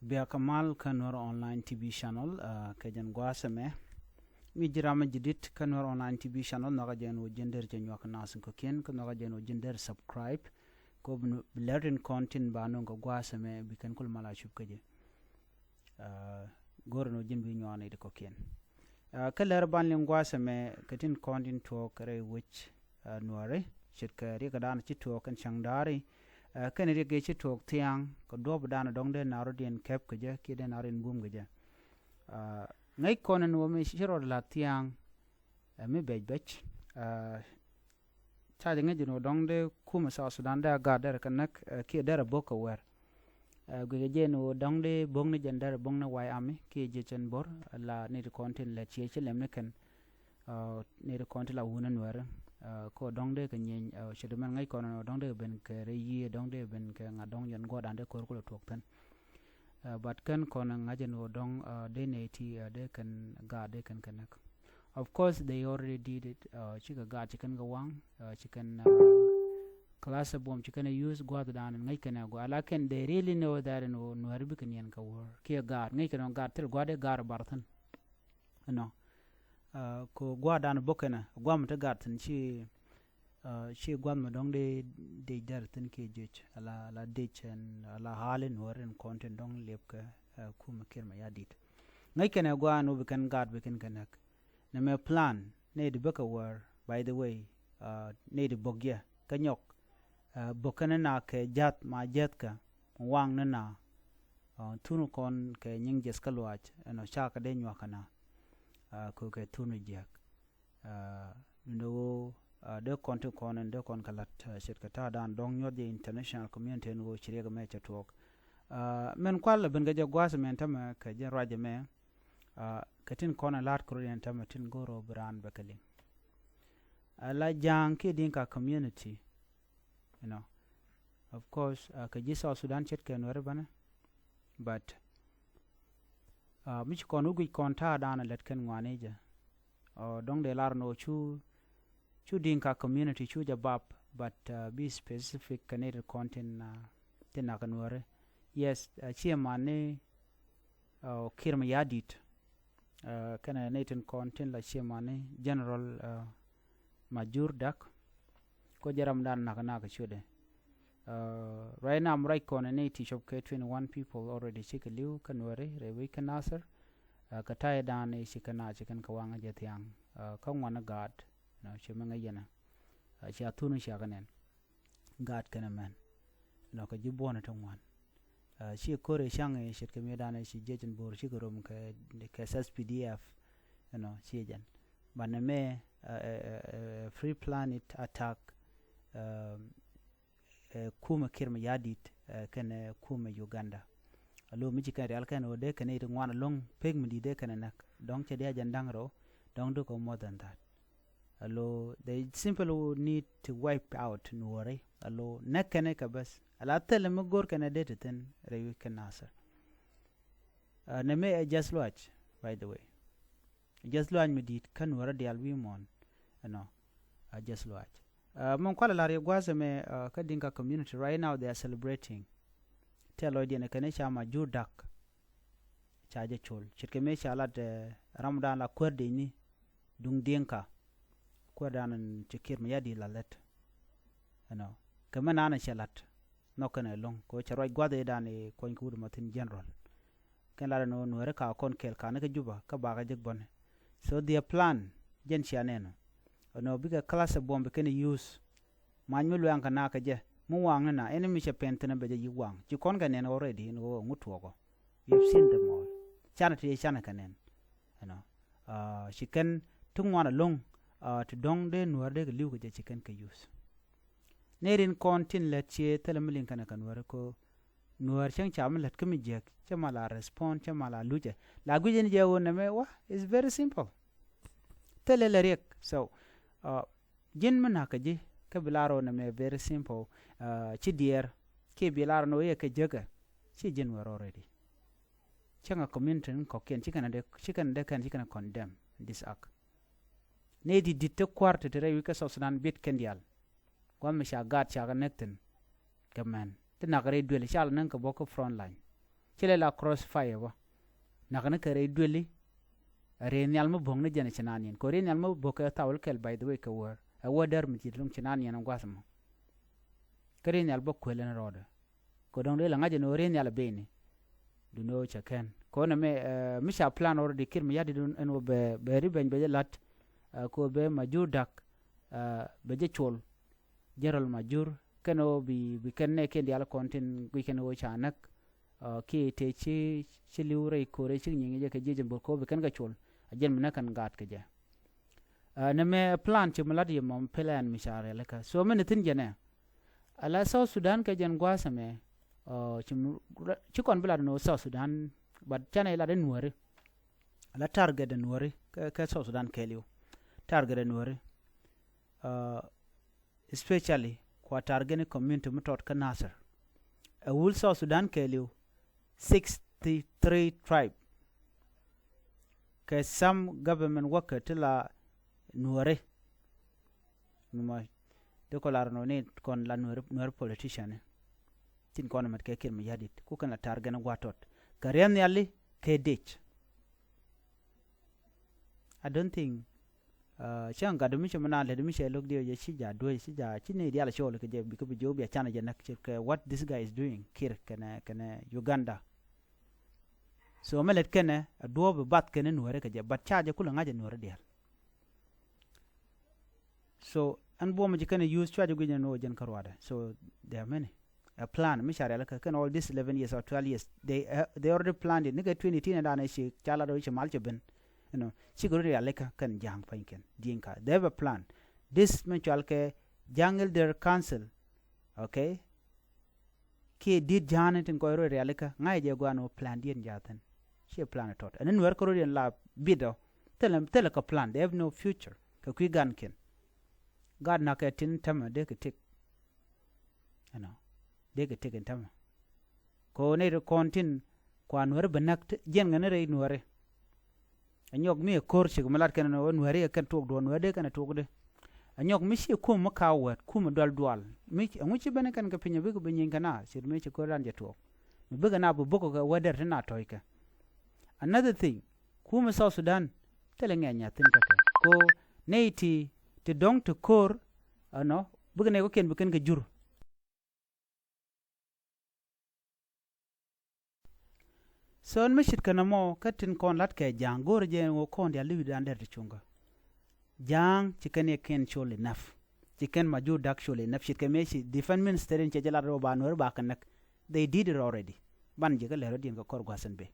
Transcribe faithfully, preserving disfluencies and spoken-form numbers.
Bia kɛ mal kä Nuer Online T V channel, uh, kɛ jɛn gua̱a̱th ɛmɛ. Mi ji̱ ram mi ji̱ dit kä Nuer Online T V channel, nhɔkä jɛn wä ji̱n der jɛ nyuak nath in kɔ̱kiɛn, kä nhɔkä jɛn wä ji̱n der subscribe. Kɔ bi lɛr tin kɔn tin ba nuŋ kɛ gua̱a̱th ɛmɛ bi kɛn kul mal a cup kä jɛ. Uh, go̱r in wä ji̱n bi nyuak ni di kɔ̱kiɛn. Uh, kä lɛr ban liŋ gua̱a̱th ɛmɛ kɛ tin kɔn tin tuɔɔk rɛy wec, uh, Nuäri, ce̱tkɛ riɛk dan ci tuɔɔk kɛn cäŋ da̱a̱ri, uh, kɛn riɛk ci tuɔɔk thia̱a̱ŋ, kɛ duɔ̱p dan dɔ̱ŋ dee naru diɛn kɛp kɛ jɛ, kiɛ dee naru in bum kɛ jɛ. Uh, ŋäc kɔn in wä mi ci rɔɔd la thia̱a̱ŋ, uh, mi bɛc bɛc. Uh, ca jɛ ŋäc in wä dɔ̱ŋ dee kumɛ South Sudan dee a gaat derɛ kɛ näk, uh, kiɛ derɛ bo̱k kɛ wɛr. Uh, guikɛ jɛ in wä dɔ̱ŋ dee bo̱k ni jɛn derɛ bo̱k ni White Army, kiɛ jiɛ cɛn bo̱r, la ni ti kɔn tin lɛ ciɛ ci lɛm ni kɛn. Uh, ni ti kɔn ti la wun in wɛr, uh, kɔ dɔ̱ŋ dee kɛ nyieeny, uh, cɛ di mɛn ŋäc kɔn in wä dɔ̱ŋ dee kɛ ben kɛ rɛ yiëë, dɔ̱ŋ dee kɛ ben kɛ ŋa̱t dɔ̱ŋ jɛn guɔdan dee kɔr kulɛ tuɔk thin. Uh, but kɛn kɔn ŋa̱c in wä dɔ̱ŋ, uh, dee nɛy ti, uh, dee kɛn gaat dee kɛn kɛ näk. Of course, they already did it. Uh, cikɛ gaat ci kɛn kɛ waŋ, uh, ci kɛn, uh, cluster bomb ci kɛn use gua̱th dan in ŋäc kɛn a gua̱. Lakin they really know that in wä Nuäri bikɛ niɛn kɛ wä kiɛ gaat. Ŋäc kɛn wä gaat thil gua̱th dee gaat bar thin. Ɛnɔ. Uh, kɛ gua̱th dan bo̱k kɛn a gua̱th mi ti gaat thin ci, uh, ci gua̱th mi dɔ̱ŋ dee dec dɛr thin kiɛ jiec. Ala, ala dec ɛn, ala hali Nuäri in kɔn tin dɔ̱ŋ liep kɛ, uh, kumɛ Kiir Mayardit. Ŋäc kɛn a gua̱th in wä bi kɛn gaat bi kɛn kɛ näk. Nɛmɛ plan, nɛy di bäkɛ wäär, by the way, uh, nɛy di bo̱k yɛ, kä nyɔk, uh, bo̱k kɛn na kɛ ja̱th ma jäthkä, waŋ ni na, uh, thun kɔn kɛ nyiŋ jiɛth kä luaac, ɛnɔ cakɛ dee nyuakä na, uh, kɛ kɛ thun jiäk. Uh, ni wä, uh, dee kɔn ti kɔn in dee kɔn kɛ la̱t, uh, ce̱tkɛ ta̱a̱ dan dɔ̱ŋ nyuɔth jɛ international community in wä ci riɛk mɛ cɛ tuɔɔk. Uh, min kual ben kɛ jɛ gua̱a̱th mɛn tämɛ kɛ jɛ ruacɛ mɛ, uh, kɛ tin kɔn a la̱t kɛ rɔ yɛn tämɛ tin go̱o̱r ɔ bi raan bɛ kɛ liŋ. A la ja̱a̱ŋ kiɛ Dinka community, you know. Of course, uh, kɛ ji̱ South Sudan ce̱tkɛ Nuäri banɛ. But, uh, mi ci kɔn wä guic kɔn ta̱a̱ dan a lät kɛn ŋuani jɛ. Uh, dɔ̱ŋ dee lar nɔ cu, cu Dinka community cu jɛ bap, but, uh, bi specific kɛ nɛy ti kɔn tin, uh, tin nak Nuäri. Yes, uh, chairman ni, uh, Kiir Mayardit, uh, kɛnɛ nɛy tin kɔn tin la chairman ni General, uh, Majur Dak. Kɔ jɛ ram dan nak nak cuɔdɛ. Uh, right now, mi ruac kɔn ni ti cop kɛ twenty one people already cikɛ li̱w kä Nuäri rɛy wec kä Nasir. Uh, kɛ ta̱yɛ dan i̱ cikɛ na cikɛn kɛ waŋ jɛ thiaŋ. Uh, kä ŋuan gaat, you know, ci mi ŋäc yɛn a. Uh, cia thun cia kɛ nɛn. Gaat kɛnɛ mɛn. Nɔ kɛ ji̱ buɔ̱n ti ŋuan. Uh, ci ko̱r i̱ caŋ i̱ ce̱tkɛ mi dan i̱ ci jiɛc in bo̱o̱r cikɛ rom kɛ, kɛ S S P D F, you know, ci jɛn. Banɛ mɛ, uh, uh, uh, uh, pre-planned attack, um, uh, kumɛ Kiir Mayardit, uh, kɛnɛ kumɛ Uganda. A lo mi ci kɛn rial kɛn wä dee kɛn i̱ ti ŋuan a lo̱ŋ pek mi di dee kɛnɛ näk. Dɔ̱ŋ cɛ diac jɛn da̱ŋ rɛw, dɔ̱ŋ dee kɛ more than that. A lo, they simply need to wipe out Nuäri. A lo, näk kɛn i̱ kɛ bäth. A la thilɛ mi go̱r kɛn i̱ dee ti thi̱n rɛy wec kä Nasir. Uh, nɛ mɛ ɛ jäth luac, by the way. Jäth luac mi di̱i̱t kä Nuäri diaal wi̱i̱ muɔ̱ɔ̱n, you know, a jäth luac. Uh, min kualɛ la̱r yɛ gua̱a̱th ɛmɛ, uh, kä Dinka community right now they are celebrating. Tɛl lɔcdiɛn ɛ kɛn i̱ ca Majur Dak. Ca jɛ col. Ce̱tkɛ mëë ca lat, uh, ram dan la kuäär dec ni. Duŋ Dinka. Kuäär dan in ci Kiir Mayardit la lät. You know. Kɛ mɛ nan cɛ lat. Nhɔk kɛn ɛ lo̱ŋ. Kɛ cɛ ruac gua̱th i̱ dan i̱ kuɔny kɛ wut ma thi̱n general. Kɛn lat ɛn ɣöö Nuäri ka kɔn kɛɛl ka̱n kä Juba kä bakɛ jek bɔ̱ni. So their plan jɛn cia nɛn ɔ. Ɛn ɣöö bikɛ cluster bomb bi kɛn use. Mac mi luɛŋ kɛ na kɛ jɛ mi waŋ ni na ɛn mi cɛ pɛn thi̱n ɛ bɛ jɛ yi̱k waŋ. Ci kɔn kɛ nɛn already ɛn ɣöö ɛŋu tuɔɔk ɔ. You've seen them all. Canɛ ti canɛ kɛ nɛn. You know. Uh, ci kɛn ti ŋuan alo̱ŋ, uh, ti dɔ̱ŋ dee Nuäär dee kɛ li̱w kɛ jɛ ci kɛn kɛ use. Nɛ rin kɔn tin lät ciɛ thilɛ mi liŋ kɛnɛ kɛ Nuäär ko Nuäär cäŋ ca mi lät kä mi jiäk cä ma la respond cä ma la lucɛ la guic in jɛ wun nɛ mɛ wa is very simple. Thilɛ lɛ riɛk so, uh, ji̱n mi na̱k kä ji̱ kä bi la rɔ nɛ mɛ very simple, uh, ci diɛɛr kiɛ bi la rɔ nɛ wä yɛ kɛ jiäkä ci ji̱n wä rɔ ready. Cäŋ a community ni kɔ̱kiɛn ci kɛn a dee ci kɛn a dee kɛn ci kɛn a condemn this act. Nɛ di dit te kua̱r te te rɛy wi̱i̱ kä South Sudan bit kɛn diaal. Gua̱th mi ca gaat ca kɛ näk thi̱n kɛ mɛn ti nak rɛy duël ca la näŋ kɛ bɔk kä front line. Ci lɛ la crossfire bä. Nakä ni kɛ rɛy dueli. Ɛ rɛy nhial mi bo̱k ni jɛn ci naan yɛn kɛ rɛy nhial mi bo̱k kɛ thawul kɛl, by the way, kɛ wäär ɛ wä däär mi ci luŋ ci naan yɛn gua̱th mɔ. Kä rɛy nhial bä kuël ɛn rɔɔdɛ. Kɛ dɔ̱ŋ dee la ŋa̱c ɛn ɣöö rɛy nhial ɛ beni. Duni ɣöö cɛ kɛn kɛ ɣöö nɛ mɛ mi ca plan already Kiir Mayardit ɛn ɣöö bɛ bɛ ri beny bɛ jɛ la̱t. Kɛ ɣöö bɛ Majur Dak bɛ jɛ col. General Majur kɛn ɣöö bi bi kɛn nɛ kɛn diaal kɔn tin guic kɛn ɣöö ca näk. Kiɛ tëë ci ci li̱w rɛy ko̱r rɛy cik nyiŋ jɛ kɛ jiec ɛn bur kɛ ɣöö bi kɛn kɛ col. A jɛn mi näk kɛn gaat kɛ jɛ. Nɛ mɛ plan ci mi lat yɛ mɔ mi pelɛ ɛn mi ca rialikä so mi ni thi̱n jɛ nɛ. Ala South Sudan kɛ jɛn gua̱a̱th ɛmɛ ci kɔn bi lat ni wä South Sudan. But canɛ lat in nuäri. Ala target in nuäri kɛ South Sudan kɛɛliw. Target in nuäri. Especially kua target ni community mi tɔt kä Nasir. Ɛ wul South Sudan kɛɛliw sixty three tribe. Kɛ some government worker ti la nuäri. Numɔ dee kɔ lar nɔ ni kɔn la nuäri politician ni. Tin kɔn mɛt kɛ Kiir Mayardit ku kɛn la target ni gua̱a̱t tɔt kɛ riɛn nhiali kɛ dec. I don't think cäŋ gat mi cɛ mi naan lät mi cɛ lo̱k diɛ jɛ ci ja̱ duec ci ja̱ ci ni dial cɔɔl kɛ jɛ bikɛ bi jiök bia canɛ jɛ näk ci kɛ what this guy is doing Kiir kɛnɛ kɛnɛ Uganda. So mɛ lät kɛnɛ a duɔ̱ɔ̱p bi bath kɛnɛ nuäri kɛ jɛ but ca jɛ kulɛ ŋa̱c ɛ nuäri diaal. So ɛn buɔ̱mɛ ci kɛn ɛ use cua jɛ guic ni wä jɛn kä ruadɛ. So there are many a plan mi ca rialikä kɛn all this eleven years or twelve years they they already planned it ni kɛ twenty teen dan ci ca lat wä ci mal ci ben. You know ci kɛ run rialikä kɛn ja̱a̱ŋ pa̱ny kɛn Dinka they have a plan. This mi cual kɛ Ja̱a̱ŋ Elder Council. Okay. Kiɛ di̱t ja̱a̱ni tin kɔc rɔ rialikä ŋa̱c jɛ guan wä plan diɛn ja̱a̱thin. Ciɛ plan tɔt ɛn nuɛr kärɔ̱diɛn la bit ɔ. Thilɛ thilɛ kɛ plan they have no future kɛ kui̱ gankiɛn. Gat na̱kɛ tin tämɛ dee kɛ tik. Ɛnɔ dee kɛ tik in tämɛ. Kɛ ɣöö nɛy ti kɔn tin kua nuɛri bɛ näk jiɛn ŋäni rɛy nuɛri. Ɛ nyɔk mi ɛ ko̱r cik mi lat kɛn ni wä nuɛri ɛ kɛn tuɔk duɔl nuɛri dee kɛn ɛ tuɔk di. Ɛ nyɔk mi ci kum mi ka̱w wɛt kum mi dual dual mi ɛŋu ci ben kɛn kɛ piny ɛ bikɛ bi nyiny kɛ na cit mi ci ko̱r dan jɛ tuɔk. Mi bikɛ na bi bukɛ kɛ wä der ti na tɔ̱ykɛ. Another thing kum mi South Sudan thilɛ ŋɛ̈ny nya̱thin kä kɛ ko nɛy ti ti dɔ̱ŋ ti ko̱r. Ɛnɔ bikɛ nɛy kɔ kiɛn bi kɛn kɛ jur. So ɛn mi cit kɛn ɛmɔ kä tin kɔn la̱t kɛ ja̱a̱ŋ go̱o̱rɛ jɛ ɛn ɣöö kɔn diaal li̱wi̱dan dɛr ti cuŋkä. Ja̱a̱ŋ ci kɛn yɛ kɛn col enough. Ci kɛn ma jur dak col enough cit kɛ mëë ci defense minister in cɛ jɛ lat rɛw ba nuɛri ba kɛ näk. They did it already. Ban ji̱ kä lɛr rɔ̱diɛn kɛ kɔr gua̱th in ben.